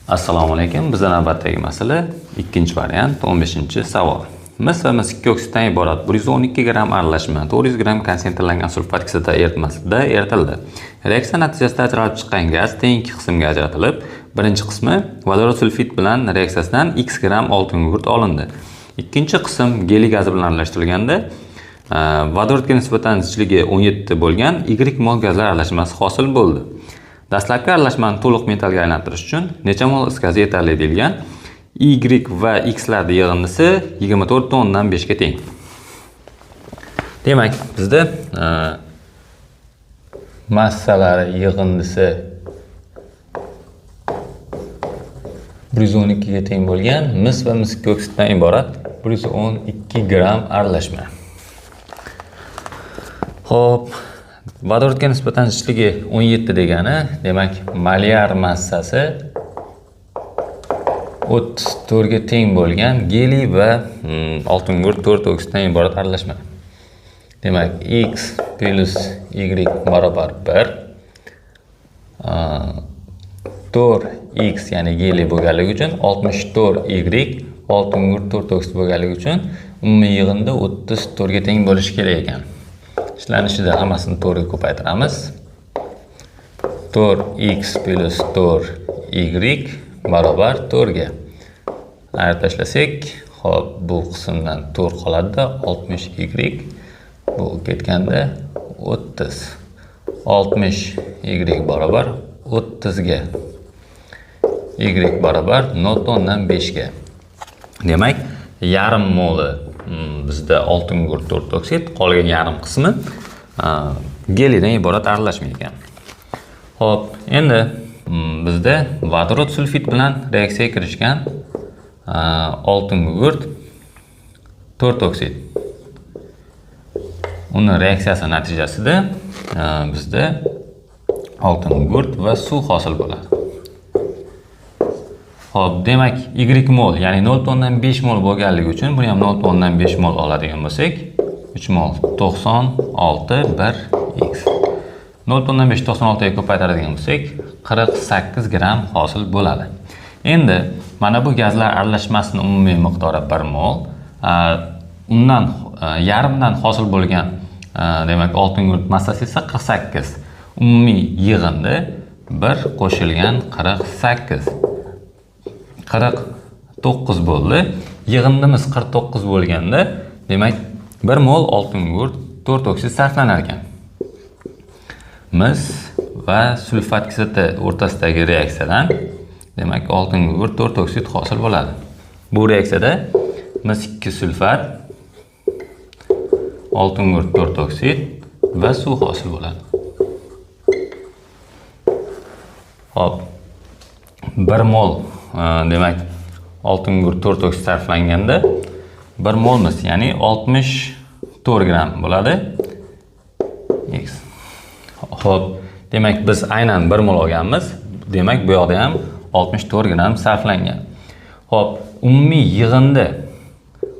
Assalomu alaykum. Bizda navbatdagi masala ikkinchi variant, 15-savol. Mis va mis 2 oksiddan iborat 112 gramm aralashma 400 gramm konsentrlangan sulfat kislota eritmasida eritildi. Reaksiya natijasida ajralib chiqqan gaz teng ikki qismga ajratilib, birinchi qismi vodorod sulfid bilan reaksiyasidan x gramm oltingugurt olindi. Ikkinchi qism geliy gazi bilan aralashtirilganda vodorodga nisbatan zichligi 17 bo'lgan Y mol gazlar aralashmasi hosil bo'ldi. Dastlabki aralashmani to'liq metallga aylantirish uchun necha mol is gazi yetarli deyilgan. Y va X lar yig'indisi 24,5 ga teng. Demak, bizda massalari yig'indisi 112 ga teng bo'lgan mis va mis 2 oksiddan iborat 112 gramm aralashma. Xo'p, vodorodga nisbatan zichligi 17 degani, demak, molyar massasi 34 ga teng bo'lgan geliy va oltingugurt 4 oksiddan iborat aralashma. Demak, x plus y barobar 1. 4x ya'ni geliy bo'lganligi uchun 64y oltingugurt 4 oksid bo'lganligi uchun umumiy yig'indi 34 ga teng bo'lishi kerak ekan. Ishlanishida hammasini 4 ga ko'paytiramiz. 4x plus 4y barobar 4 ga. Ayirib tashlasak, xo'p, bu qismdan 4 qoladida 60y bu ketganda 30. 60y barobar 30 ga. Y barobar 0,5 ga. Demak, yarim moli bizda oltingugurt 4 oksid, qolgan yarim qismi geliydan iborat aralashma ekan. Xo'p, endi bizda vodorod sulfid bilan reaksiyaga kirishgan oltingugurt 4 oksid. Uni reaksiyasi natijasida bizda oltingugurt va suv hosil bo'ladi. Xo'p, demak, Y mol, ya'ni 0,5 mol bo'lganligi uchun buni ham 0,5 mol oladigan bo'lsak, 3 mol 96 1 x. 0,5 96 ga ko'paytiradigan bo'lsak, 48 gramm hosil bo'ladi. Endi mana bu gazlar aralashmasining umumiy miqdori 1 mol. Undan yarimdan hosil bo'lgan, demak, oltingugurt massasi esa 48. Umumiy yig'indi 1 qo'shilgan 48. 49 bo'ldi. Yig'indimiz 49 bo'lganda, demak, 1 mol oltingugurt 4 oksid sarflanar ekan. Mis va sulfat kislota o'rtasidagi reaksiyadan, demak, oltingugurt 4 oksid hosil bo'ladi. Bu reaksiyada mis 2 sulfat, oltingugurt 4 oksid va suv hosil bo'ladi. Xo'p, 1 mol, demak, oltingugurt 4 oksid sarflanganda 1 mol mis, ya'ni 64 gramm bo'ladi. X. Xo'p, demak, biz aynan 1 mol olganmiz. Demak, bu yoqda ham 64 gramm sarflangan. Xo'p, umumiy yig'indi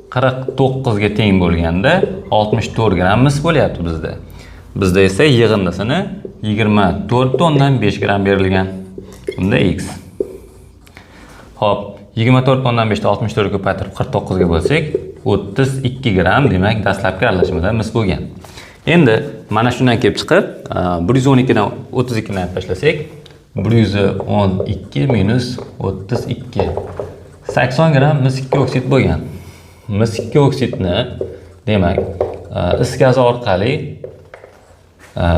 49 ga teng bo'lganda 64 gramm mis bo'lyapti bizda. Bizda esa yig'indisini 24,5 gramm berilgan. Unda x. Xo'p, 24,5 ta 64 ga ko'paytirib 49 ga bo'lsak, 32 gramm, demak, dastlabki aralashmada mis bo'lgan. Endi mana shundan kelib chiqib, 112 dan 32 ni tashlasak, 112 minus 32. 80 gramm mis 2 oksid bo'lgan. Mis 2 oksidni, demak, is gazi orqali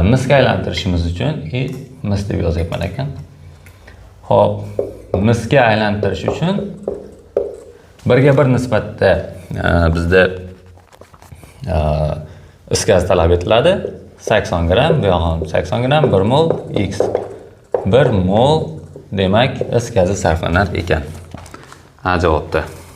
misga aylantirishimiz uchun, mis deb yozyapman ekan. Xo'p, misga aylantirish uchun 1ga 1 nisbatda bizda is gazi talab etiladi. 80 gramm, bu yog'i ham 80 gramm, 1 mol x. 1 mol, demak, is gazi sarflanar ekan. A javobda.